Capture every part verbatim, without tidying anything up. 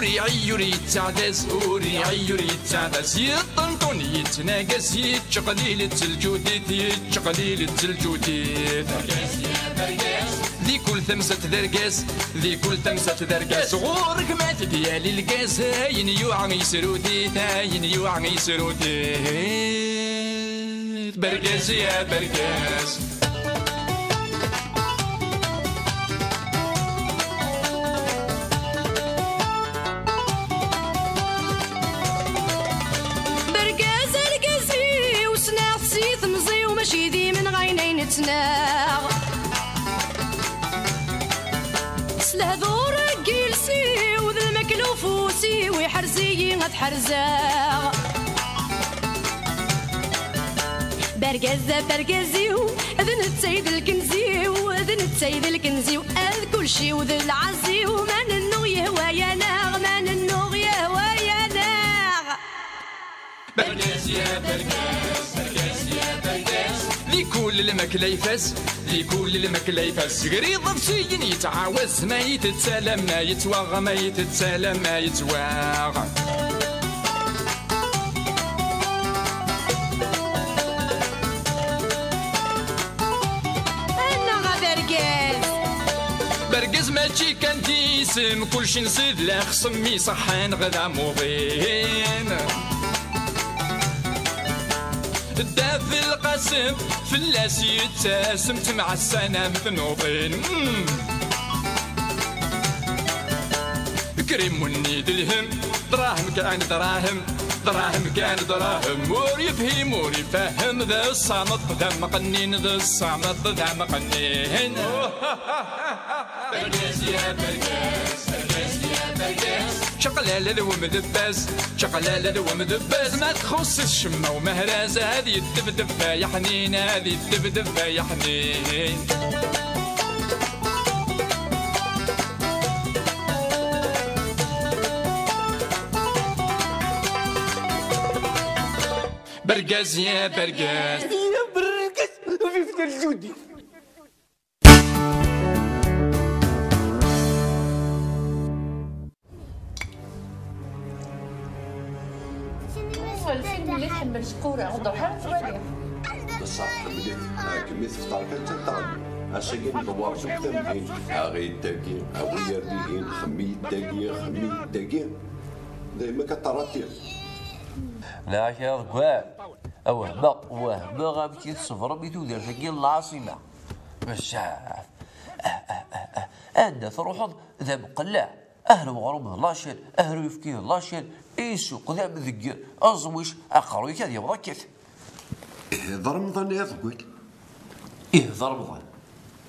Iɛeyyu ur yettaɛdaz, ur iɛeyyu ur yettaɛdaz, yeṭṭenṭun yettnagas, yettqelil-itt lǧudit, yettqelil-itt lǧudit. Di kul tamsalt d argaz, di kul tamsalt d argaz, ɣur-k ma t-id-yali lgaz, ayen yuɛa yesrut-it, ayen yuɛa yesrut-it. Bergaz ya bergaz. Bergaz argaz-iw, ssneɣ-t si temẓi-w, mačči d imenɣayen ay nettnaɣ. S lehdur n yiles-iw d lmakla ufus-iw, iḥrez-iyi ad t-ḥerzeɣ. Bergaz, bergaz-iw, d netta i d lkenz-iw, d netta i d lkenz-iw, ad kulci-w d lɛaz-iw, ma nennuɣ yehwa-yaneɣ, ma nennuɣ yehwa-yaneɣ. Bergaz ya bergaz, bergaz ya bergaz. Di kul lmakla ifaz, di kul lmakla ifaz. Gar iḍebsiyen yettɛawaz, ma yettett alamma yettwaɣ, ma yettett alamma yettwaɣ. Annaɣ a bergaz. Bergaz mačči kan d isem, kulci nsid lexsem iṣeḥḥan ɣer d amuḍin. Dda Belqasem fell-as yettasem, temɛassanam tnuḍin. Mm. Krimunni d lhem, dṛahem kan dṛahem, dṛahem kan dṛahem. Ur yefhim, ur ifehhem, d ṣṣameṭ d amqennin, d ṣṣameṭ d amqennin. Bergaz ya bergaz, bergaz ya bergaz. Čaqlala d wemdebbaz, čaqlala d wemdebbaz. Ma txuṣṣ-it ccemma umehraz, ad yeddebdeb ay aḥnin, ad yeddebdeb ay aḥnin. Bergaz ya bergaz. Ya bergaz, vive la Judith. Lfilm-nni tḥemmel Sekkura, ur d-ruḥ ara ad twali. Ṣṣeḥ tḥemmel-it, akken mi tefṭer kan d taɣelli. Ass-agi nḍewwer seg tamdint, aɣ-iyi-d dagi, awi-yi ar dihin, xemmi-yi-d dagi, xemmi-yi-d dagi. Dayma akka ṭṭarati. Neɣ kra deg wa. Wehmeɣ, wehmeɣ amek i tṣebrem i tudert-agi n lɛaṣima. Bezzaf. Ah, ah, ah, ah. Anda truḥeḍ d amqelleɛ. Ah, lweɣrum d lačel, ah, uyefki d lačel, isuq d amdegger, aẓwic, aqerruy-ik ad yaweḍ akkit. Ih, d Remḍan i aḍeggal. Ih, d Remḍan.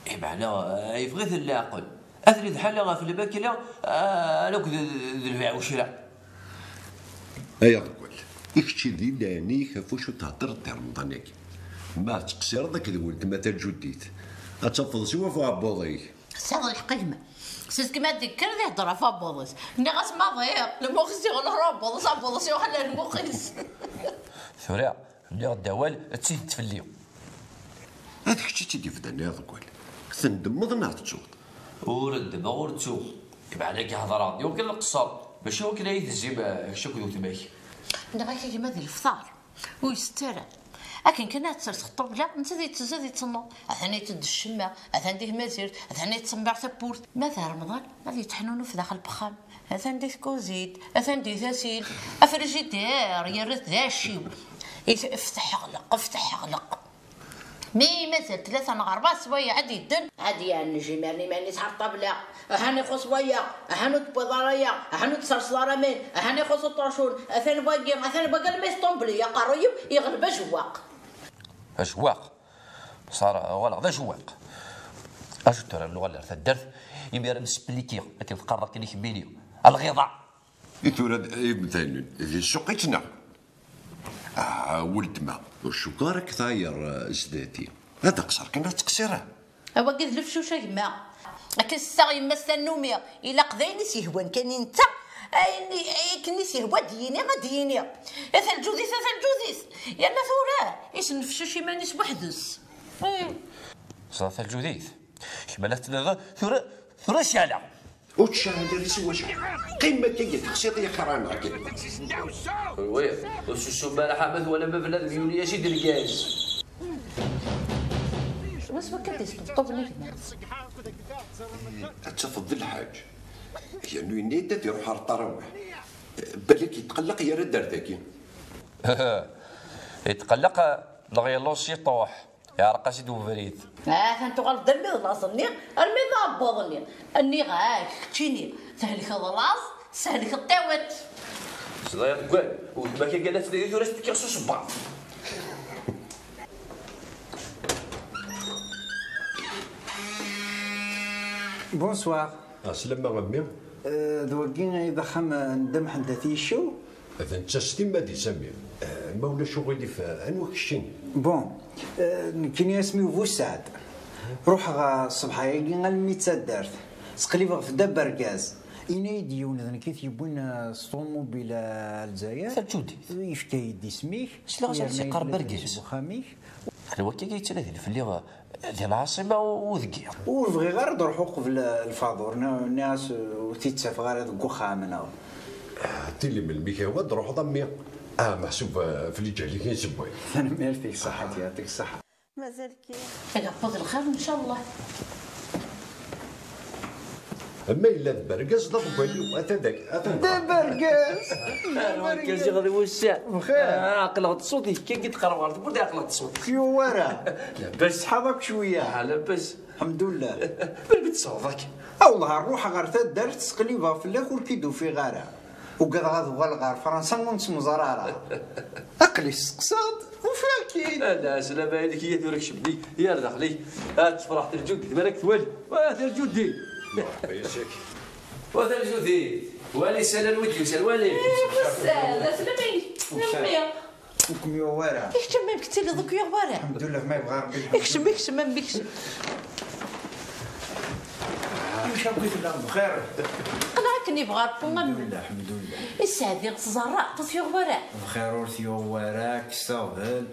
Ih, meɛna, eh, yeffeɣ-iten leɛqel. Atni d ḥala ɣef lmakla, eh, akked d, d lbiɛ ucra. Ay aḍeggal, i kečči d ilan-ik ɣef wacu theddreḍ di Remḍan-agi? Ma tettqeṣṣireḍ akked weltma taǧuddit, ad tafeḍ s wafu aɛebbuḍ-ik. Tesɛiḍ lḥeqq a gma. Seg ma d-ikker ad ihedder ɣef waɛebbuḍ-is. Nniɣ-as maḍi, lmux-is iɣelleḍ ɣer uɛebbuḍ-is, aɛebbuḍ-is iruḥ ɣer lmux-is. Tura, nniɣ-d awal, d tidet fell-i. D kečč i tt-id-yebdan ay aḍeggal. Tendemmeḍ neɣ tettuḍ? Ur ndemmeɣ, ur ttuɣ. Imeɛna-agi hedreɣ-d i wakken ad qeṣṣer, mačči wakken ad iyi-tezzim, eh, kečč akked weltma-k. Nniɣ-ak a gma di lefṭar. Ur isett ara. Akken kan ad ters ṭṭabla, netta ad yettezzi ad yettenneḍ. Atan yetteddu ccemma, atan di tmazirt, atan yettsemmiṛ tawwurt. Ma d Remḍan, ad yetteḥnunuf daxel n wexxam. Atan di tkuzint, atan di tasilt. Afrijidir yerra-t d acciw. It-, fteḥ ɣleq, fteḥ ɣleq. Mi mazal tlata neɣ rebɛa swayeɛ ad yedden, ad yeɛnej imir-nni iman-is ɣer ṭṭabla. Ahan ixuṣ waya, ahan ur d-tewwiḍ ara aya, ahan ur d-tserseḍ ara aman, ahan ixuṣ uṭercun, atan wagi, atan wagi, alma yesṭumbli aqerruy-iw, iɣleb ajewwaq. Ajewwaq? Ṣar uɣaleɣ d ajewwaq. Acu tura nuɣal ar taddart, imir ad nespliki akken teqqareḍ akken i kemmini. Alɣiḍa! I tura d imdanen di ssuq i ttnaɣ. Ah, weltma, ur cukkeɣ ara k-tɛeyyeḍ, eh, zdat-i. D aqeṣṣer kan ad teqṣireḍ. A wagi d lefcuc a gma. Akken tessaɣ yemma-s tannumi, ilaq d ayen i s-yehwan kan i netta, ayen i, akken i s-yehwa ad d-yini, ad d-yini. A taljudit, a taljudit. Yerna tura, isnefcuc iman-is weḥd-s. Hmm. Ẓer taljudit. Kemm la tenniḍ, tura, tura sɛla. Ur tcehhed ara s wacu. Qqim akka i texsiḍ i xraneɣ. Wi, ur susum ara ḥamet wala ma bnadem yuli-as-id lgaz. Wass wakka d-isṭebṭuben agma. Ad tafeḍ d lḥaǧ. Yernu yenna-yi-d ad iruḥ ar ṭarawih. Balak yetqelleq yerra-d ar dagi. Yetqelleq neɣ yelluẓ ciṭuḥ. Yeɛreq-as-id ubrid. Atan tuɣaleḍ d armi d laẓ-nni, armi d aɛebbuḍ-nni. Nniɣ-ak, keččini, thelkeḍ laẓ, teshelkeḍ tawiṭ. Ẓriɣ deg wal, wetma-k akka la tettnadi tura s-tekkiɣ s usebbaḍ. Bonsoir. Ɛeslama a mmi. Eh, d wagi ay d axxam n Dda Mḥend At Yiccew? D netta s timmad-is a mmi. Eh, ma ulac uɣilif, eh, anwa keččini? Bon, eh, nekkini asmi-w Bu Sseɛd. Ruḥeɣ, eh, ṣṣbeḥ-agi almi d taddart. Ttqellibeɣ ɣef Dda Bergaz. Yenna-yi-d yiwen d nekk i t-yewwin, eh, s ṭumubil, eh, ar Lezzayer. Taǧudit. Yefka-yi-d isem-ik. Sliɣ-as ad s-yeqqar Bergaz. Uxxam-ik. Anwa akka i yettnadin fell-i, eh, di lɛaṣima u, u deg yiḍ? Ur bɣiɣ ara ad ruḥeɣ uqbel, eh, lfaḍur. Nni-, nniɣ-as, eh, ur t-id-ttafeɣ ara deg uxxam, neɣ? Ah, tili melmi k-yehwa ad truḥeḍ a mmi. Ah, meḥsub, eh, ɣef lǧehd-ik i nsewway. Tanemmirt-ik, ṣaḥḥa, yeɛṭik ṣṣeḥḥa. Mazal kan. Ad iɛeṭṭel lxir, ncallah. Ma yella d Bergaz, d aḍeggal-iw, atan dagi, atan dagi. D Bergaz! Argaz-iɣ d wussan. Bxir. Ah, aql-aɣ-d ṣṣut-ik, kan i d-qerrbeɣ ɣer tewwurt, aql-aɣ-d ṣṣut-ik. Ur k-yuɣ wara? Labas. Tṣeḥḥaḍ akk cwiya? Ah, labas. Lḥemdullah. Melmi d-tessawḍeḍ akka? A wellah, ruḥeɣ ɣer taddart, ttqellibeɣ fell-ak, ur k-id-ufiɣ ara. Ugadeɣ ad uɣaleɣ ɣer Fransa ur nettemẓar ara. Aql-i steqsaɣ-d, ufiɣ-k-id. Ala, ɛeslama-inek, iyyat tura kcem-d, yar daxel-ik. Ad tefreḥ Terǧudit mi ara k-twali. Wa Terǧudit! Merḥba yes-ak. Wa Terǧudit! Wali ssalan wi d-yusan, wali! Eh, wussan, d aslama-inek. Wussan. Mmi. Ur kem-yuɣ wara. I kečč a mmi, amek tettiliḍ, ur k-yuɣ wara? Lḥemdullah, ma yebɣa Rebbi lḥemd. Ikcem, ikcem, a mmi, ikcem. Amek akk i tellam, bxir? Qqleɣ akken yebɣa Rebbi, a mmi. Lḥemdullah, lḥemdullah. I Sseɛdi, teẓẓerreḍ, ur t-yuɣ wara? Bxir, ur t-yuɣ wara, kkes aɣbel.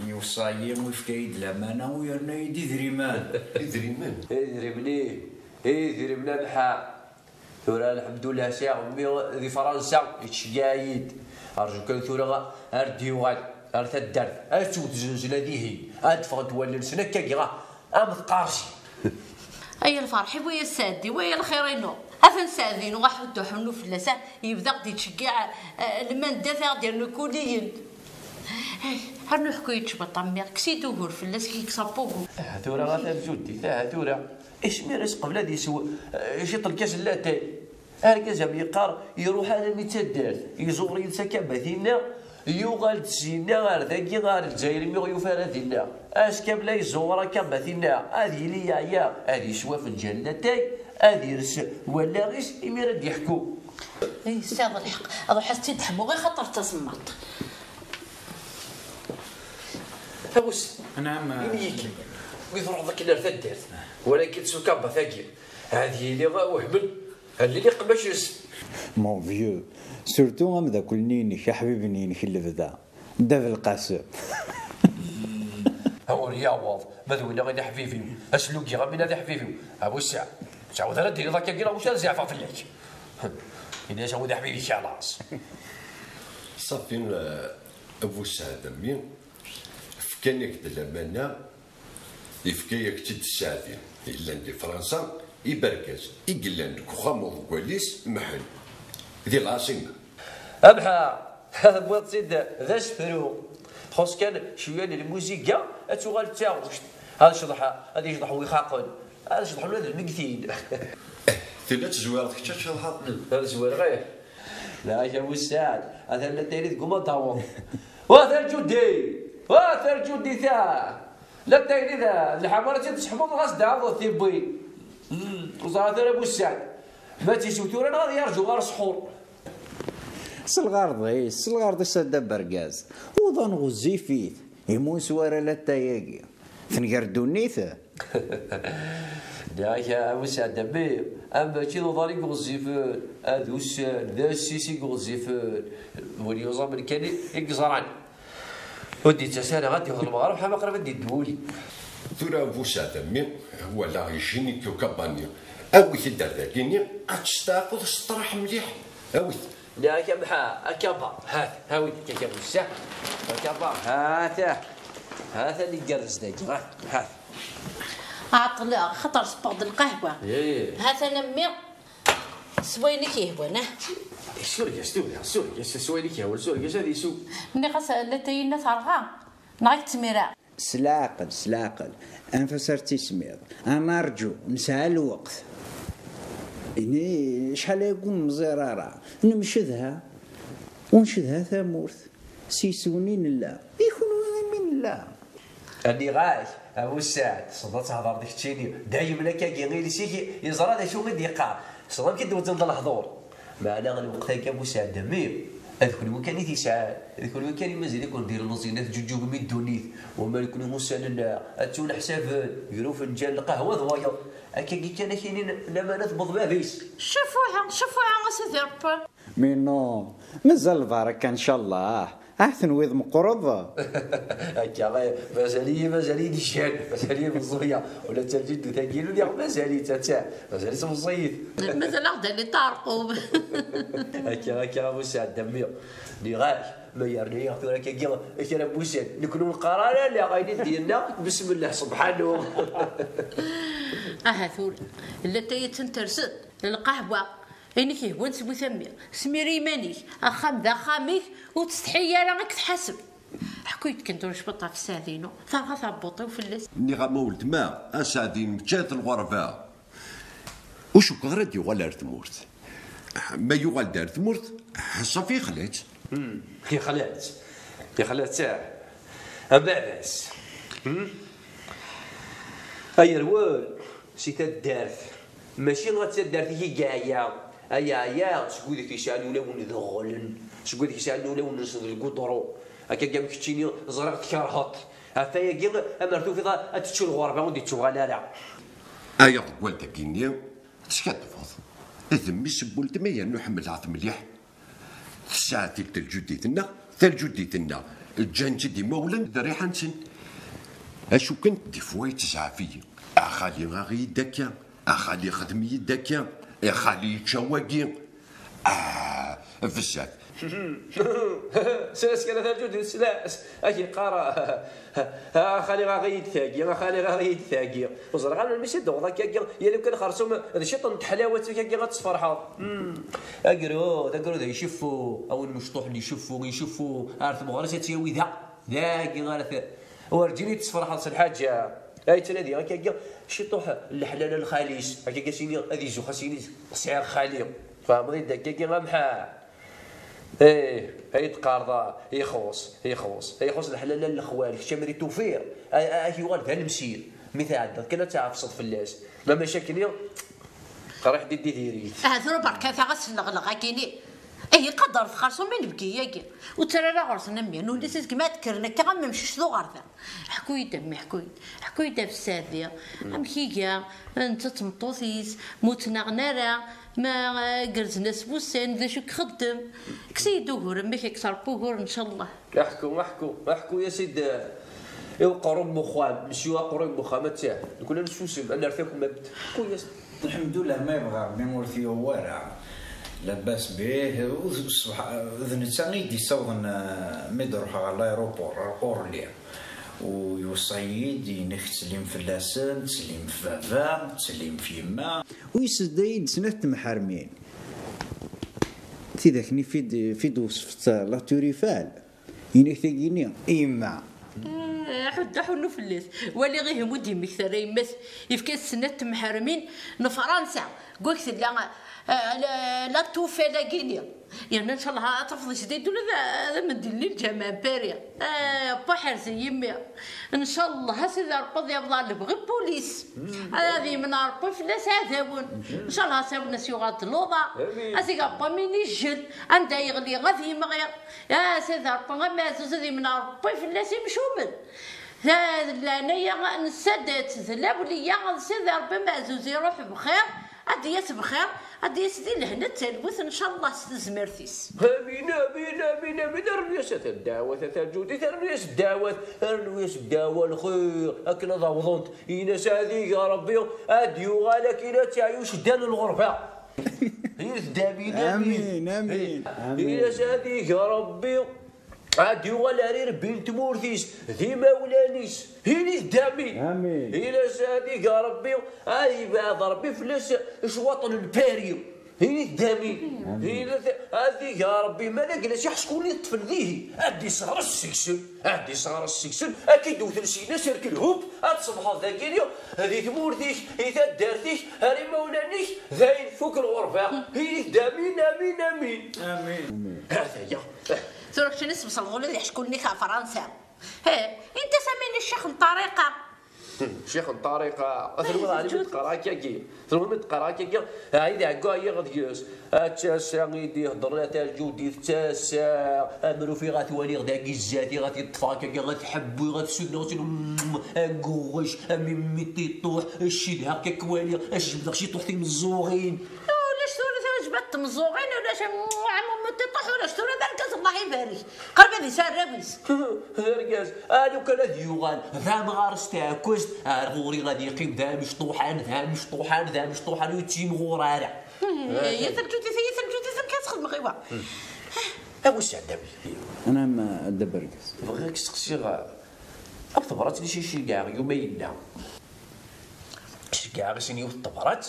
Yuṣa-yi, yefka-yi-d lamana, u yerna-yi-d idrimen. Idrimen? Idrimen-iw, idrimen a Mḥa. Tura, lḥemdullah, sɛiɣ mmi di Fransa, yettceggiɛ-iyi-d. Rju kan tura ar d-yuɣal ar taddart, ad tewwet zznezla dihin, ad d-ffɣent wallen-nsen akka giɣ am tqarcin. Ay lferḥ-iw, ay aseɛdi-w, ay lxir-inu. Atan seɛdi-inu, aḥuddu ḥunnu fell-as, ah, yebda-ɣ-d-yettceggiɛ, ah, lmanda-t aɣ-d-yernu kuliyen. Ay, rnu ḥku-yi-d cbaṭ a mmi, kkes-iyi-d ugur fell-as, kik sapugu. Aha tura a Terǧudit, aha tura. Ismir-is qbel ad yesw, eh, ciṭ lkas n latay. Argaz am yeqqar, iruḥ almi d taddart, iẓur yid-s akka batinna, yuɣal-d syenna ar dagi, ar Lezzayer, imi ur yufi ara dinna. Ass kamel a yezzuɣer akka batinna, ad yili yeɛya, ad yeswa afenǧal n latay, ad ires wallaɣ-is, imir ad d-yeḥku. Ay, tesɛiḍ lḥeqq, ad ruḥ ad tt-id-ḥmuɣ, axaṭer d tasemmaḍt. Awes. Anɛam. Ini-yi-k, mi truḥeḍ akken ar taddart, walakin s ukabat-agi, ad yiliɣ wehmen, ad lili qmac-is. Mon vieux, surtout ameddakel-nni-inek, aḥbib-nni-inek n lebda, Dda Belqasem. Awer yaweḍ, ma d winna i d aḥbib-iw, ad s-lugiɣ am winna d aḥbib-iw. A Buseɛ, ur ttɛawad ara d-tiniḍ akka, neɣ ur ara zeɛfeɣ fell-ak. Ini-as a wid aḥbib-ik, xalaṣ. Ṣafi, eh, a Buseɛ, a mmi, fkan-ak-d lamana, yefka-yak-tt-id Sseɛdi, yellan di Fransa, i bergaz i yellan deg uxxam uḍeggal-is Mḥend, di lɛaṣima. A Mḥa, tewwiḍ-tt-id d asefru. Txuṣṣ kan cwiya n lmuziga, ad tuɣal d taɣect. Ad cḍeḥ, ad yecḍeḥ wixaqen. Ad cḍeḥen ula d lmegtin. Tella tezwireḍ kečč ad tceḍḥeḍ? Ad zwireɣ, ih. La, a Buseɛd, atan la tayri deg umadawu. Wa Terǧudit! Wa Terǧudit-a! La tayri da, lḥamu ara tt-id-tesseḥmuḍ ɣas d aɛuḍ tiwwin. Hmm, ẓrat ara Buseɛd. Ma tt-isew tura neɣ ad yerǧu ɣer ṣṣḥur? S lɣerḍ-is, s lɣerḍ-is a dda Bergaz. Uḍan ɣezzifit, imun s wara latay-agi. Tenger ddunit? Nniɣ-ak a Buseɛd a mmi, am mačči d uḍan i ɣezzifen, ad ussan, d assis i ɣezzifen. Win yuẓamen kan i, i yeẓran. Ur d-yettas ara, ad d-yaweḍ lmeɣreb, ḥama qrib ad d-yeddu wul-iw. Tura a Buseɛd a mmi, walaɣ ijin-ik ukabani. Awi-t-id ar dagi-nni, ad testeɛfuḍ s ṭṭraḥ mliḥ. Awi-t. Nniɣ-ak a Mḥa, a Kaba, hat, awi-d akka Kaba, ssah. A Kaba, hat, hat, ad igerrez dagi, hat, hat. Ɛeṭṭleɣ, xaṭer sewweɣ-d lqahwa. Ih. Hat-an a mmi, s wayen i k-yehwan, ah. Sureg-as tura, sureg-as s wayen i k-yehwan, sureg-as ad isew. Nniɣ-as, latay-inna terɣa, neɣ i yettmira? S leɛqel, s leɛqel. Anef-as ar tismiḍ. Ad nerǧu, nesɛa lweqt. Ini, acḥal ay ur nemẓir ara. Nemcedha. Ur ncedha tamurt. S yiswen i nella. I kunwi imi nella? Nniɣ-ak, a Busaɛd, tessneḍ ad thedreḍ d keččini. Dayem akkagi, iles-ik yeẓra d acu i d-yeqqar. Tessneḍ amek i d-wezneḍ lehdur. Meɛna lweqt-agi a Busaɛd a mmi, d kunwi kan i t-yesɛan, d kunwi kan i mazal-iken d ilmeẓyen, ad tǧuǧǧugem i ddunit, wama d kunwi ussan-nneɣ ad ttuneḥsaben gar ufenǧal n lqahwa d wayeḍ. Akkagi kan ad k-inin lamana tewweḍ bab-is. Cfuḥa, cfuḥa a sidi Ṛebbi. Mais non, mazal lbaraka ncallah. Ah, tenwiḍ meqqreḍ? Akka, eh, mazal-iyi, mazal-iyi di ccan, mazal-iyi meẓẓuya. Ula d taǧiddut-agi, ur diɣ mazal-itt, atta, mazal-itt meẓẓiyit. Mazal-aɣ-d ali taɛerqub. Akka, akka, a Busaɛd a mmi. Nniɣ-ak, ma yerna-yaɣ tura akkagi kra n wussan, nekni ur neqqar ara, neɣ ayen i d-yenna, bismillah, subḥanu. Aha tura, latay-a d tanterset, lqahwa. Ayen i k-yehwan swi-t a mmi, smir iman-ik, axxam d axxam-ik, ur ttsetḥi ara ad k-tḥaseb. Ḥku-yi-d kan tura cwiṭ ɣef sseɛd-inu, terɣa tɛebbuḍt-iw fell-as. Nniɣ-am a weltma, a Sseɛd-in mačči at lɣerba. Ur cukkeɣ ara ad yuɣal ar tmurt. Ma yuɣal-d ar tmurt, ṣafi yexla-tt. Hmm, yexla-tt. Yexla-tt, ah. Abadas. Hmm? Ay rwel, si taddart. Mačči d taddart-ik i yeɛya. Ay ɛya seg wid yesɛan ulawen deɣlen, seg wid yesɛan ulawen-nsen deg uḍru. Akka am keččini ẓriɣ tkerheḍ-t. Ɣef wayagi, amer tufiḍ ad tečč lɣerba ur d-ittuɣal ara. Aya deg waldagi-nni teskaddbeḍ. D mmi-s n weltma yernu ḥemmleɣ-t mliḥ. Tesɛa tilt lǧuddit-nneɣ, talǧuddit-nneɣ ǧǧan-tt-id imawlan d rriḥa-nsen. Acu kan, des fois yettezɛef-iyi. A xali, aɣ-iyi-d akka, a xali, xdem-iyi-d akka, a xali, yečča wagi. Ah, bezzaf. Slas kan a talǧuddit, slas. Ad k-yeqqar, a xali, aɣ-iyi-d tagi, a xali, aɣ-iyi-d tagi. Ur ẓriɣ ara melmi i d-tewweḍ akkagi, yal amkan xersum d ciṭ n teḥlawat akkagi ad tfeṛḥeḍ. Hmm. Agrud, agrud a iceffu, a win mecṭuḥen iceffu, iceffu ar tmeɣra-s ad tt-yawi da, dagi ara t-, werǧin i tessefraḥeḍ s lḥaǧa. Ay ttnadi akkagi ciṭuḥ n leḥlal a lxali-s, akkagi ad s-yini, ad izux ad s-yini sɛiɣ xali. Tfehmeḍ-id akkagi a Mḥa? Ih, ay d-qqareḍ, ixuṣ, ixuṣ, ixuṣ leḥlal n lexwal, kečč amer i tufiḍ, a, a, ad k-yuɣal d alemsir, mi tɛeddaḍ kan ad tɛefseḍ fell-as, ma mačči akkenni, qriḥ di diri-t. Aha tura berkat-aɣ aselleɣleɣ akkenni. Ihi qadret xersum inebgi-agi, ur ttarra ara ɣur-sen a mmi, nulli-s azgem ad d-kkren akka am umcic d uɣerda. Ḥku-yi-d a mmi, ḥku-yi-d, ḥku-yi-d ɣef Sseɛdi, amek iga, netta d tmeṭṭut-is, ma ur ttnaɣen ara, ma, eh, gerrzen-as wussan, d acu i ixeddem? Kkes-iyi-d ugur, amek ad kkes Ṛebbi ugur, ncallah. Aḥku, aḥku, aḥku-yas-id, eh, i uqerru n wexxam, mesyu aqerru n wexxam, ad tt-, nekni ad nsusem, ad nerr takmamt. Ḥku-yas. Lḥemdullah, ma yebɣa Ṛebbi ur t-yuɣ wara. Labas bih, u d ṣṣbeḥ, d netta i d-yessawḍen, eh, mi d-ruḥeɣ ɣer l'aéroport, ɣer Orly. U iweṣṣa-yi-d, yenna-k ttsellim fell-asen, ttsellim f baba, ttsellim f yemma. U yessedda-yi-d snat temḥermin. Tidak-nni fi d-, fi d-twesfeḍ la Tour Eiffel. Yenna-k tagini, i yemma. Eh, ḥuddu ḥunnu fell-as. Wali ihi mu d-yemmekta ara yemma-s, yefka-as snat temḥermin n Fransa. Deg wak tella, eh, la, la Tour Eiffel-agi-nni. Yerna, ncallah, ad tafeḍ ijdid ula d, d amendil-nni n lǧameɛ n Paris. Eh, Ṛebbi ḥerz-iyi mmi. Ncallah, a Sidi Ṛebbi ad yaweḍ ɣer lebɣi n pulis. Ad yemneɛ Ṛebbi fell-as aɛdawen. Ncallah, asawen as yuɣal d luḍa. Amin. A Sidi Ṛebbi, amin ijjel. Anda yeɣli, ad yemɣi. A Sidi Ṛebbi, ameɛzuz, ad yemneɛ Ṛebbi fell-as imcumen. D leɛnaya n Ssadat, d lawliya, d Sidi Ṛebbi ameɛzuz, iruḥ bxir, ad d-yas bxir. Ad d-yas di lehna d talwit, ncallah s tezmert-is. Amin, amin, amin, amin. Rnu-yas a ddeɛwat, a taǧudit, rnu-yas ddeɛwat, rnu-yas ddeɛwa lxir, akken ad awḍent. Ini-as ad ig Ṛebbi ad d-yuɣal akken ad teɛyu cedda n lɣerba. Ini-as amin, amin. Amin, amin. Ini-as ad ig Ṛebbi ad yuɣal ar irebbi n tmurt-is d imawlan-is. Ini-as amin. Amin. Ini-as ad ig Ṛebbi ad yebɛed Ṛebbi fell-as cwaṭ n lpari. Ini-as amin. Amin. Ini-as ad ig Ṛebbi ma d aglas iḥeckulen i ṭṭfen dihi, ad d-isɣer seg-sen, ad d-isɣer seg-sen, ad k-id-wten syin aserkel hub, ad tṣebḥeḍ dagini di tmurt-ik, i taddart-ik, ar imawlan-ik, d ayen tfuk lɣerba. Ini-as amin, amin, amin. Amin. Ata ya. Tura keččini tbesreḍ ula d iḥeckulen-ik ɣer Fransa. He, inta-s amin i ccix n ṭṭariqa. Ccix n ṭṭariqa, tenwiḍ ɛni mi d-qqareɣ akkagi? Tenwiḍ mi d-qqareɣ akkagi? Ɛid ɛeggu ɛyiɣ deg-s. Atta ass-a i d-iheddren a taǧudit, d tasa. Amruf i ɣa t-waliɣ dagi zdat-i, ɣa t-ṭṭfeɣ akkagi, ɣa t-ḥebbiɣ, ɣa t-sudneɣ, sin aguɣec, am immi tiṭuḥ, cidheɣ-k ad k-waliɣ, ad jebdeɣ ciṭuḥ timeẓẓuɣin. Ulac tura tawejbat tmeẓẓuɣin, ulac am, am immi tiṭuḥ, ulac tura d argaz, Allah ibarek. Qrib ad yesɛu arraw-is. D argaz, a lukan ad yuɣal d amɣar s tɛekkazt, ar ɣur-i ad yeqqim d amecṭuḥan, d amecṭuḥan, d amecṭuḥan, ur yettimɣur ara. Yat lǧudit, yat lǧudit, amek ad txedmeɣ i wa? A bu sseɛd-awi. Anɛam, a dda Bergaz. Bɣiɣ ad k-steqsiɣ, a bu tebrat-nni i ceggɛeɣ yuma yella. Ceggɛeɣ-asen yiwet n tebrat,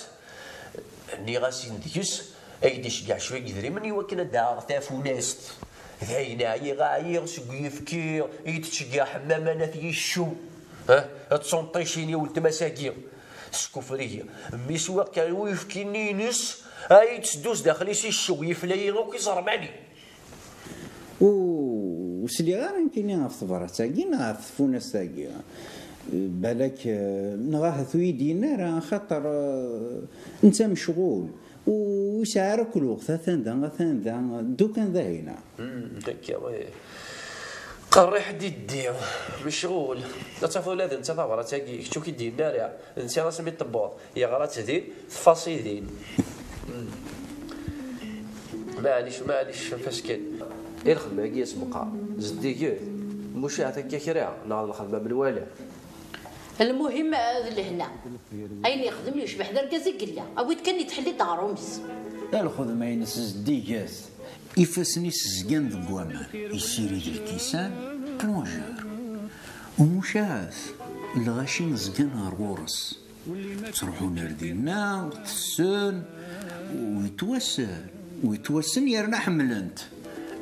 nniɣ-asen deg-s, ay d-iceggeɛ cwiya n yedrimen i wakken ad d-aɣeɣ tafunast. Dayen ɛyiɣ, ɛyiɣ seg uyefki i d-tceggeɛ Ḥemmama n At Yiccu. Eh, d tunṭicin i weltma-s-agi. Teskuffer-iyi. Mi swiɣ kan uyefki-nni-ines, ay d-teddu sdaxel-is iccew, yefla-yi akk iẓerman-iw. Ur sliɣ ara nekkini ɣef tebrat-agi neɣ ɣef tfunast-agi. Balak, eh, neɣ ahat ur yi-d-yenni ara, axaṭer, eh, netta mecɣul. Ur yesɛi ara akk lweqt, atan da, atan da, ddu kan d ahina. Hmm, akka, eh. Qerriḥ diddi, mecɣul. Ad tafeḍ ula d netta tabrat-agi, kečč ur k-id-yenni ara. Netta asmi tewweḍ, yeɣra-tt din, tfaṣ-it din. Hmm. Maɛlic, maɛlic, fasken. I lxedma-agi asmeqqar, zeddiget, mucaɛet akka kra, neɣ d lxedma menwala? Lmuhim, d lehna. Ayen yexdem yecbeḥ d argaz i yella. Awi-d kan yettḥelli-d aɣrum-is. A lxedma-ines zeddiget. Ifassen-is zgan deg waman. Yessirid lkisan, plongeur. Umucaɛet, lɣaci zgan ɣer ɣur-s. Ttruḥun ar dinna, tessen, u yettwassen, u yettwassen yerna ḥemmlen-t.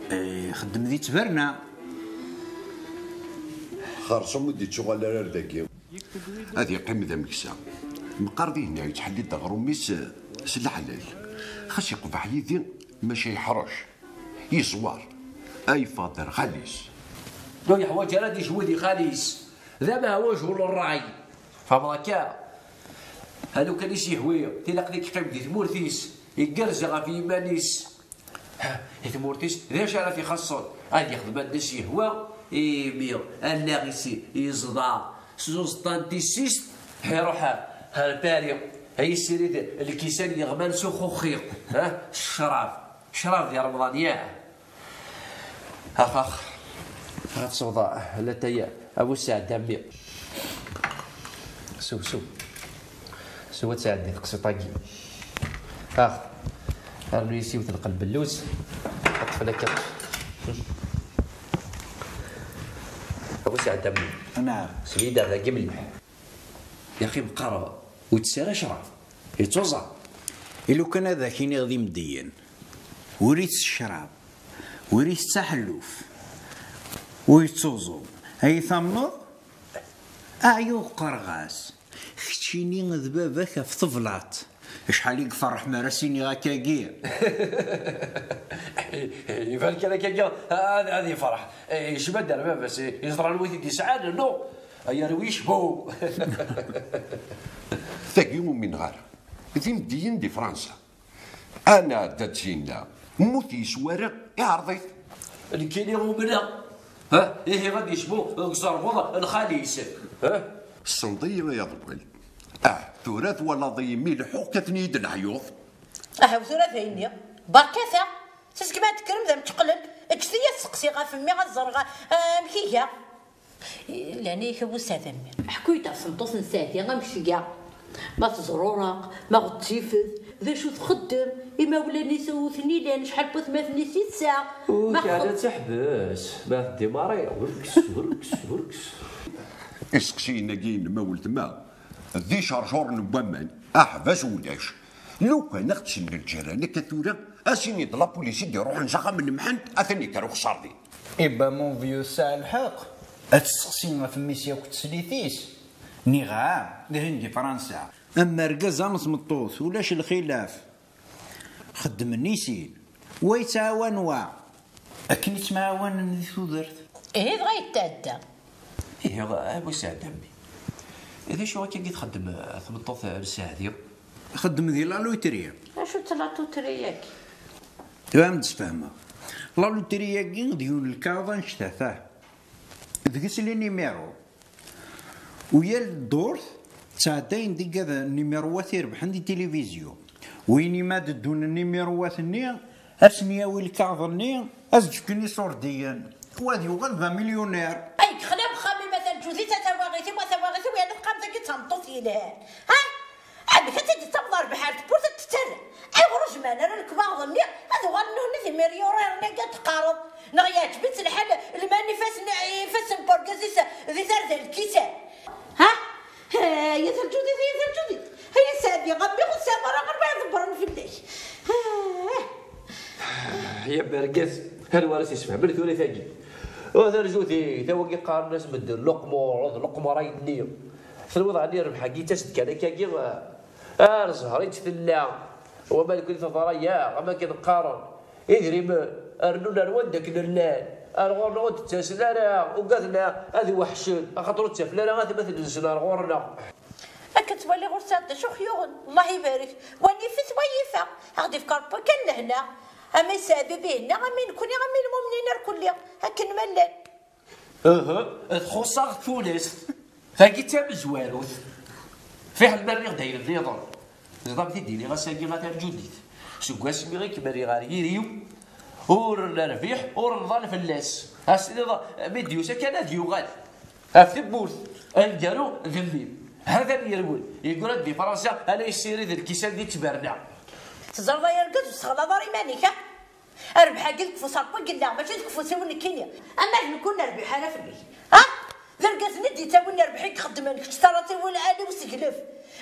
Eh, ixeddem di ttberna. Xerṣum ur d-ittuɣal ara ar dagi. Ad yeqqim d ameksa. Meqqar dihin yettḥelli-d aɣrum-is, eh, s leḥlal. Xas yeqbeḥ yid-i, maca yeḥrec. Yeẓwar. Ay Faḍil, xali-s. Ur yeḥwaǧ ara ad icewwed i xali-s. D amehwaj ur ṛṛay. Tfehmeḍ akka? A lukan i s-yehwi, tilaq ad yeqqim di tmurt-is, igerrez ɣef yiman-is. I tmurt-is, d acu ara t-ixaṣṣen? Ad yexdem anda s-yehwa, imi allaɣ-is yeẓḍa s uẓeṭṭa n tissist, iruḥ ar Paris, yessirid lkisan yeɣman s uxuxi, ha? S ccrab. Ccrab di Remḍan, yah. Ax, ax. Ad tesweḍ latay a bu sseɛd a mmi. Sew, sew. Sew ad tɛeddi teqsiṭ-agi. Ax. Rnu-yas yiwet n lqelbellus. Ṭṭef laka. A bu sseɛd a mmi. Naɛam. Sbida dagi mliḥ. Yaqi meqqar ur yettess ara ccrab. Yettuẓam. I lukan ad ak-iniɣ d imeddiyen. Ur itess ccrab, ur itett aḥelluf, ur yettuẓum. Ay tamneḍ? Aɛyuɣ qqareɣ-as. Keččini d baba-k ɣef teblaḍt. Acḥal i iferreḥ mi ara s-iniɣ akkagi. Iban kan akkagi ad, ad yefreḥ. Yecba-d ar baba-s, yeẓra anwa i t-id-yesɛan, no? Ay arwic, bo! Tagi ur mineɣ ara. D imeddiyen di Fransa. Ana d at-inna, mmut yeswara, iɛreḍ-it. Nekkini umneɣ. Ha? Ihi ad yecbu deg uẓerbuḍ n xali-s. Ha? Ssenḍ-iyi ay aḍewwal. Ah, tura twalaḍ-iyi mi leḥḥuɣ kkaten-iyi-d leḥyuḍ. Ahaw tura d ayenni. Berkat-aɣ. Seg ma tkrem d amčeqlel. Ǧǧet-iyi ad seqsiɣ ɣef mmi ad ẓreɣ, ah, amek iga. Leɛnaya-k a bu sseɛd a mmi. Ḥku-yi-d ɣef tmeṭṭut n Seɛdi amek tga. Ma teẓrureq, ma ɣezzifet, d acu txeddem, imawlan-is ur ten-ilan, acḥal n watmaten-is i tesɛa. Ur ma teɛna txeddem. Teḥbes, ma teddi Mari, hurkes, hurkes, hurkes. Iseqsiyen-agi-inem a weltma, d icercuren n waman, aḥbas ulac. Lukan ad ɣ-d-sellen lǧiran akka tura, ad s-ini d lapulis i d-iruḥen s axxam n Mḥend, atan yekker uxeṣṣar din. Eh ben, mon vieux tesɛa lḥeqq. Ad testeqsi ɣef mmi-s yakk teslit-is. Nniɣ-am, dihin di Fransa. Am argaz am tmeṭṭut, ulac lxilaf. Xeddmen i sin. Wa yettɛawan wa. Akken i ttemɛawanen di tudert. Ihi dɣa yetɛedda. Ihi, a bu sseɛd a mmi. D acu akka i txeddem, eh, tmeṭṭut n Seɛdi? Txeddem di la loterie. Acu d la loterie-agi? Tura ad m-d-sfehmeɣ. La loterie-agi d yiwen n lkaɣeḍ annect-a, tah. Deg-s les numéros. U yal ddurt ttɛeddayen-d igad n numéros-at irebḥen di tilivizyu. Win i ma d-ddun numéros-at-nni, ad sen-yawi lkaɣeḍ-nni, ad s-d-fken iṣurdiyen, u ad yuɣal d amilyunar. Ay yexla uxxam-im a Taǧǧudit, a tawaɣit-iw, a tawaɣit-iw, yerna teqqareḍ-agi d tameṭṭut yelhan. Ha? Amek ad tt-id-taweḍ rrbeḥ ar tewwurt ad tt-tettarra? Ayɣer ur zemren ara lekwaɣeḍ-nni ad uɣalen nutni d imiryuriren-agi ad teqqareḍ? Neɣ yeɛǧeb-itt lḥal lman ifassen, ifassen n urgaz-is di tarda n lkisan? Ha? Ay a Taǧǧudit, ay a Taǧǧudit, ay a Seɛdi, a mmi ur tesɛiḍ ara ɣer ma iḍebbren fell-ak. Ah. Ya bergaz, anwa ara s-isfehmen tura tagi? Wa Taǧǧudit, a wagi qqaren-as medden luqmur, d luqmur ayenni. Tenwiḍ ɛni rrbeḥ-agi yettas-d kan akkagi? Ar zzher i d-tella. Wama nekkni teḍra-yaɣ, am akken qqaren, idrimen rnun ar wanda akken llan. Ar ɣur-neɣ ur d-ttasen ara, ugaden ad weḥcen, axaṭer ur ttafen ara atmaten-nsen ar ɣur-neɣ. Akken ttwaliɣ ur tesɛiḍ d acu x-yuɣen. Allah ibarek. Wa yif-it, wa yif-aɣ. Ad ɣ-d-ifk Ṛebbi kan lehna. Ama i Seɛdi dihinna, ama i nekkni, ama i lmumnin irkelli. Akken ma llan. Uhu, txuṣ-aɣ tulast. Tagi d tamezwarut. Fiḥel ma rriɣ-d ayen nniḍen. Ẓḍam-t-id-iniɣ ass-agi a Taǧǧudit. Seg wasmi i kem-rriɣ ar yiri-w, ur nerbiḥ, ur nḍal fell-as. Ad s-tiniḍ mi d-yusa kan ad yuɣal. Ɣef tewwurt, aneggaru d mmi-m. Hatan yerwel, yeggura-d di Fransa, ala yessirid lkisan di ttberna. Teẓriḍ ay argaz, ur tessexlaḍ ara iman-ik, ah? Rrbeḥ-agi deg ufus Ṛebbi i yella, mačči deg ufus-iw nekkini. Ama d nekk ur nerbiḥ ara fell-ak. Ha? D argaz-nni d-yettawin rrbeḥ i ixeddmen, kečč terriḍ-t i wul ɛali useglef.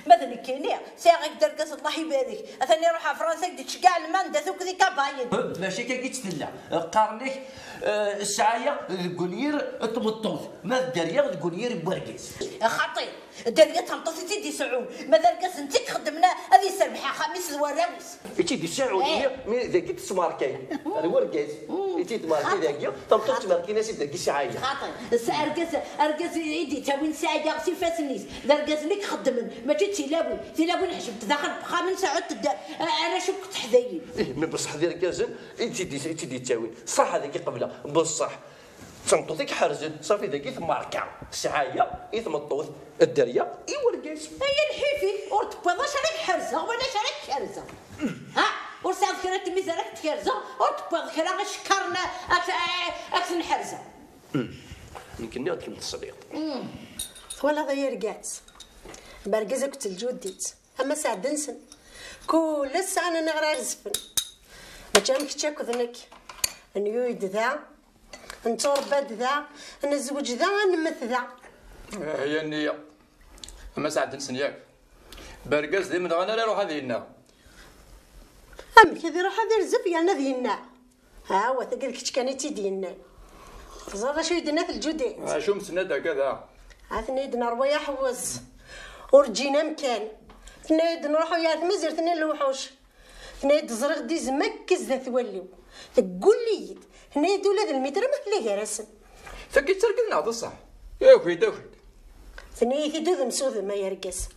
Ma d nekkini, sɛiɣ-ak-d argaz, Allah ibarek. Atan iruḥ ɣer Fransa, ak-d-ittceggiɛ lmanda tukkdi kabayen. Mačči akka i tt-tella. Qqaren-ak, eh, ssɛaya deg unyir n tmeṭṭut, ma d dderya deg unyir n wergaz. Xaṭi, dderya d tameṭṭut i tt-id-iseɛɛun, ma d argaz-nni i ixeddmen ad iserbeḥ axxam-is d warraw-is. I tt-id-iseɛɛun, eh, mi dagi tesmarkay. Ar wergaz i tt-id-markay dagi, tameṭṭut ttmarkin-as-id dagi ssɛaya. Xaṭi, s-, argaz, argaz i d-ittawin ssɛaya s ifassen-is, d argaz-nni i ixeddmen, mačči d tilawin. Tilawin ḥejbent daxel n wexxam, nseɛɛunt-d, eh, arrac akk teḥdayin. Ih, mi beṣṣeḥ d irgazen i tt-id-, i tt-id-ittawin. Ṣaḥ, ad ak-qebleɣ, beṣṣeḥ. D tameṭṭut i iḥerzen, ṣafi dagi tmarka. Ssɛaya i tmeṭṭut, dderya i wergaz. Ay a lḥif-ik, ur d-tewwiḍ acu ara k-ḥerzeɣ wala acu ara k-kerzeɣ. Ha? Ur sɛiɣ kra n tmiz ara k-d-kerzeɣ, ur d-tewwiḍ kra icekkaṛen a-, a-, a-, a k-ten-ḥerzeɣ. Nekk nniɣ-d kemm tesliḍ. Twalaḍ ay argaz, bergaz akked lǧuddit. Ama sɛeddan-sen. Kul ass sɛan anaɣ ara rezfen. Mačči am kečč akked nekk. Nyuy-d da, netturebba-d da, nezweǧ da, nmet da. Ah, ya nniya. Ama sɛeddan-sen yak. Bergaz d imenɣan ara iruḥ ad yenna. Amek ad iruḥ ad irzef yerna ad yenna? Ha, wa tagi d kečč kan i tt-id-yennan. Teẓriḍ acu i d-tenna Teljudit? Acu m-tenna-d akka da? Ha, tenna-yi-d nerwa aḥewwes. Ur ǧǧin amkan. Tenna-yi-d nruḥ ɣer tmazirt-nni n lewḥuc. Tenna-yi-d ẓriɣ-d izem akka zdat wallen-iw. Teggul-iyi-d. Tenna-yi-d ula d lmitra ma tella gar-asen. Tagi d targit neɣ d ṣṣeḥ? Aki-d, aki-d. Tenna-yi-t-id udem s udem, ay argaz.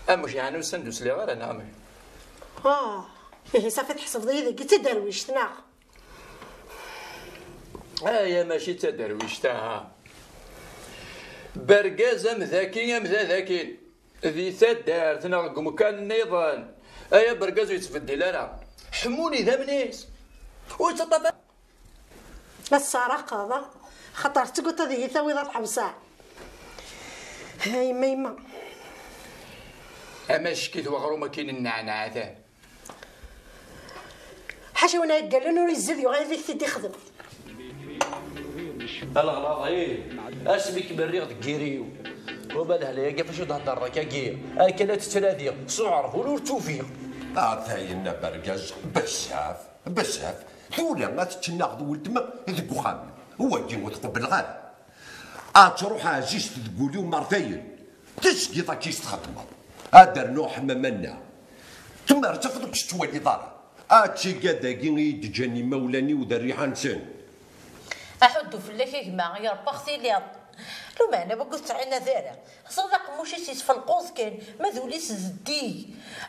Amek yeɛni ussan-d ur sliɣ ara, neɣ amek? Ah, ihi safi tḥesbeḍ-iyi dagi d taderwict, neɣ? Aya mačči d taderwict, aha. Bergaz am daki, am da daki. Di taddart neɣ deg umkan nniḍen, Ay abergaz ur yettbeddil ara. Ḥemmun idammen-is. Ur yettaṭṭaf ara. La tessaraqeḍ, xaṭer tettaggadeḍ ad iyi-tawiḍ ad ḥebseɣ. A yemma, yemma. Amack-it weɣrum akin nneɛneɛ atan. Ḥaca win ay yeggalen ur yezzid yuɣal ad ak-t-id-ixdem. Aleɣlaḍ, ih, asmi kem-rriɣ deg yiri-w. Wama lehla-agi ɣef acu d-heddreḍ akkagi? Akka la tt-ttnadiɣ s uɛerbun ur tt-ufiɣ. Ata yenna bergaz, bezzaf, bezzaf. Tura ad teččen-aɣ d weltma deg uxxam-iw. Wagi ur t-qebbleɣ ara. Ad truḥ ɛzizt deg wul-iw mer dayen. Tezgiḍ akka i s-txeddmeḍ. Ad d-rnuɣ ḥemmama-nneɣ. Tmer tafeḍ ur tt-tettwaliḍ ara. Ad tigad-agi i yi-d-ǧǧan imawlan-iw d rriḥa-nsen. Aḥuddu fell-ak a gma, yerbex tiliḍ. Lumeɛna wagi ur tettɛinad ara. Teẓriḍ aqemmuc-is yesfelquẓ kan, ma d ul-is zeddig.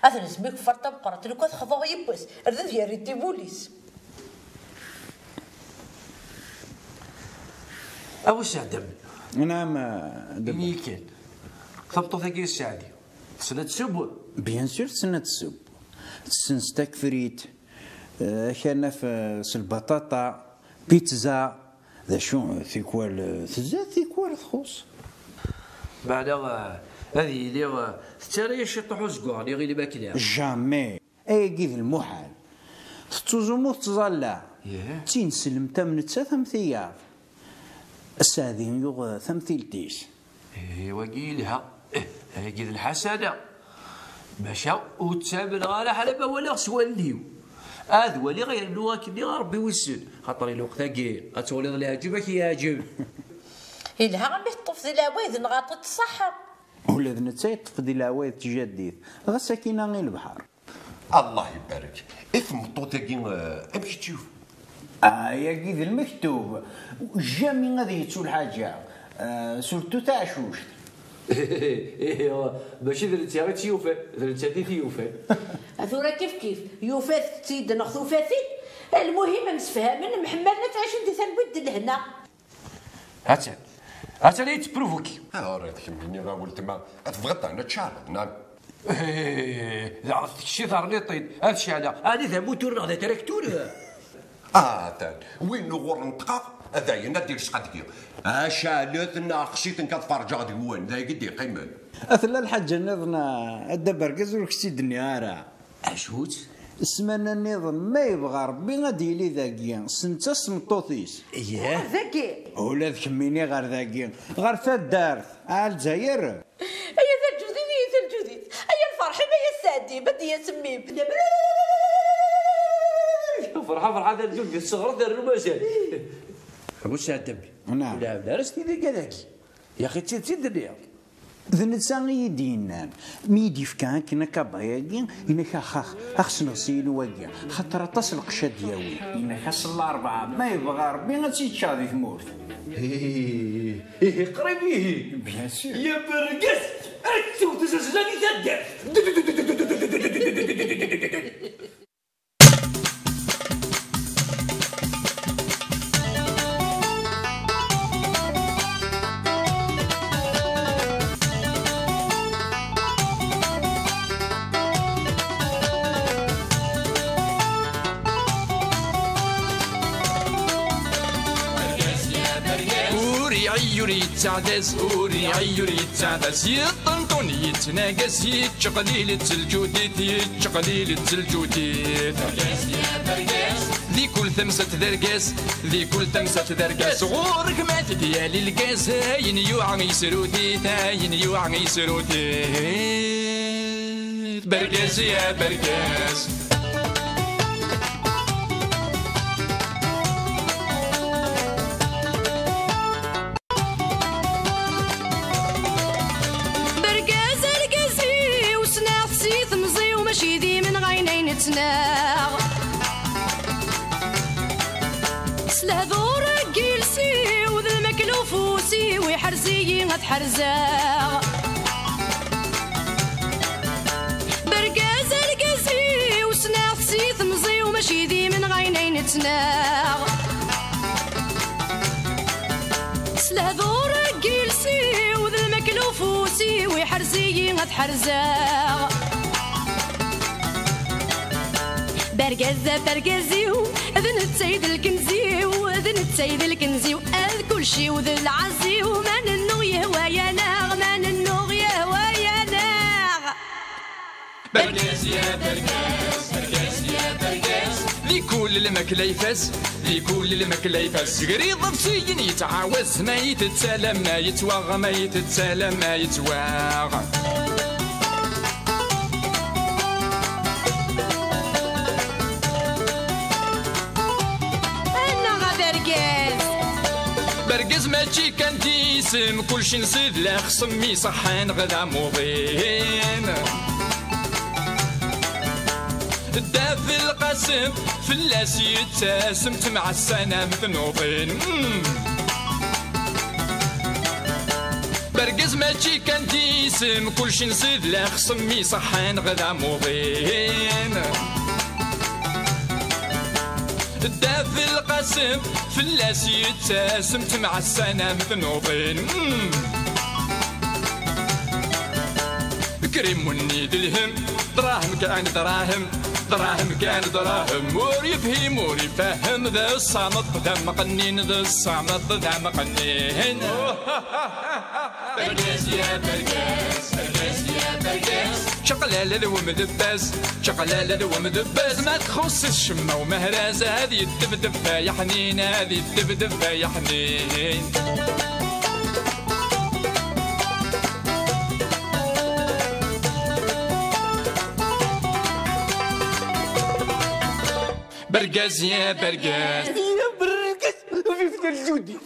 Ad nezmi kfar tameqqrant, lukan texḍu yiwwas, rd ad yerri timul-is. A Useɛdem. Naam, a Debba. Ini-yi kan. Tameṭṭut-agi n Sseɛdi, tessen ad tesseww? Bien sûr tessen ad tesseww. Tessen s takefrit, eh, akanaf, eh, s lbaṭaṭa, pizza, d acu, tikwal, eh, tezza, tikwal txuṣ. Meɛna, eh, ad yili, eh, tettarra-yas ciṭuḥ uzeggaɣ-nni i lmakla. Jamais. Ayagi d lmuḥal. Tettuẓum ur tettẓalla. Yah. D tineslemt am nettat am tiyaḍ. Sseɛdi yuɣ tamtilt-is. Ih, wagi yelha. Ih, ayagi d lḥasana. Maca ur ttamneɣ ara ḥala ma walaɣ s wallen-iw. Ad waliɣ yernu akkenni a Rebbi wissen. Xaṭer i lweqt-agi ad twaliḍ leɛǧeb ad k-yeɛǧeb. Yelha mi teṭṭef di leɛwayed n ɣaṭi tṣaḥa. Ula d netta yeṭṭef di leɛwayed tjaddit. Ɣas akkin-a i lebḥer. Allah ibarek. I tmeṭṭut-agi, eh, amek i tt-yufa? Ah, ayagi d lmektub. Jamais ad yettu lḥaǧa. Ah, surtout taɛcuct. Ih, mačči d netta i tt-yufan, d nettat i t-yufan. Tura kif kif, yufa-tt-id neɣ tufa-t-id, lmuhim msefhamen, mḥemmalen ad ɛicen di talwit d lehna. Hattan. Hattan ay yettpruvuki. Ɣur-i d kemmini a weltma, tebɣiḍ ad neččar, neɣ? Eh, daɣ d kečč i terniḍ-t-id, ad ceɛleɣ. Ɛni d amutur neɣ d atraktur? Atan, win uɣur neṭqeɣ, d ayen ad d-ilseq ad d-giɣ. Aceɛlet neɣ xsit nekk ad ferǧeɣ deg-wen, d ayagi d-iqqimen. A tella lḥaǧa nniḍen, a dda Bergaz, ur k-tt-id-nniɣ ara. Acu-tt? Ssmana nniḍen, ma yebɣa Rebbi, ad d-yili dagi, s netta s tmeṭṭut-is. Yah? Dagi? Ula d kemmini ɣer dagi, ɣer taddart, a Lezzayer. Ay a taǧudit, ay a taǧudit, ay a lferḥ-im, ay a sseɛd-im, ad d-yas mmi-m. Ferḥa, ferḥa, taǧudit, tesseɣret, ternu mazal. A bu sseɛd a mmi. Naam. Ur lɛaben ara s tidi dagi. Yaxi d tidet i d-nniɣ. D netta i yi-d-yennan, mi yi-d-yefka akken akabay-agi, yenna-k ax, ax, ax sneɣ s yilu-agi, xaṭer aṭas lqecc ad d-yawi. Yenna-k ass n larebɛa, ma yebɣa Rebbi ad tt-yeččeɣ di tmurt. Ihi, ihi, qrib ihi. Bien sûr. Ya bergaz, ad tewwet zazla di taddart. Ur iɛeyyu, ur yettaɛdaz, ur iɛeyyu, ur yettaɛdaz. Yeṭṭenṭun, yettnagas, yettqelil-itt lǧudit, yettqelil-itt lǧudit. Di kul tamsalt d argaz, di kul tamsalt d argaz. Ɣur-k ma t-id-yali lgaz, ayen yuɛa yesrut-it, ayen yuɛa yesrut-it. Bergaz ya bergaz. Bergaz argaz-iw, ssneɣ-t si temẓi-w, mačči d imenɣayen ay nettnaɣ. S lehdur n yiles-iw d lmakla ufus-iw, iḥrez-iyi ad t-ḥerzeɣ. Bergaz argaz-iw, ssneɣ-t si temẓi-w, mačči d imenɣayen ay nettnaɣ. S lehdur n yiles-iw d lmakla ufus-iw, iḥrez-iyi ad t-ḥerzeɣ. Argaz, argaz-iw, d netta i d lkenz-iw, d netta i d lkenz-iw, d kulci-w d lɛezz-iw, ma nennuɣ yehwa-yaneɣ, ma nennuɣ yehwa-yaneɣ. Bergaz ya bergaz, bergaz ya bergaz. Di kul lmakla ifaz, di kul lmakla ifaz. Grid ḍefsiyen yettɛawaz, ma yettett alamma yettwaɣ, ma yettett alamma yettwaɣ. Annaɣ a bergaz. Bergaz mačči kan d isem, kulci nsid la xsem iṣeḥḥan ɣed amuḍin. Dda Belqasem fell-as yettasem, temɛassan am tnuḍin. Mm. Bergaz mačči kan d isem, kulci nsid la xsem iṣeḥḥan ɣed amuḍin. Dda Belqasem fell-as yettasem, temɛassan am tnuḍin. Mm. Krimunni d lhem, dṛahem kan dṛahem, dṛahem kan dṛahem. Ur yefhim, ur ifehhem, d ṣṣameṭ d amqennin, d ṣṣameṭ d amqennin. Bergaz ya bergaz, bergaz ya bergaz. Čaqlala d wemdebbaz, čaqlala d wemdebbaz. Ma txuṣṣ-it ccemma umehraz, ad yeddebdeb ay aḥnin, ad yeddebdeb ay aḥnin. Bergaz ya bergaz. Ya bergaz, vive le Judi.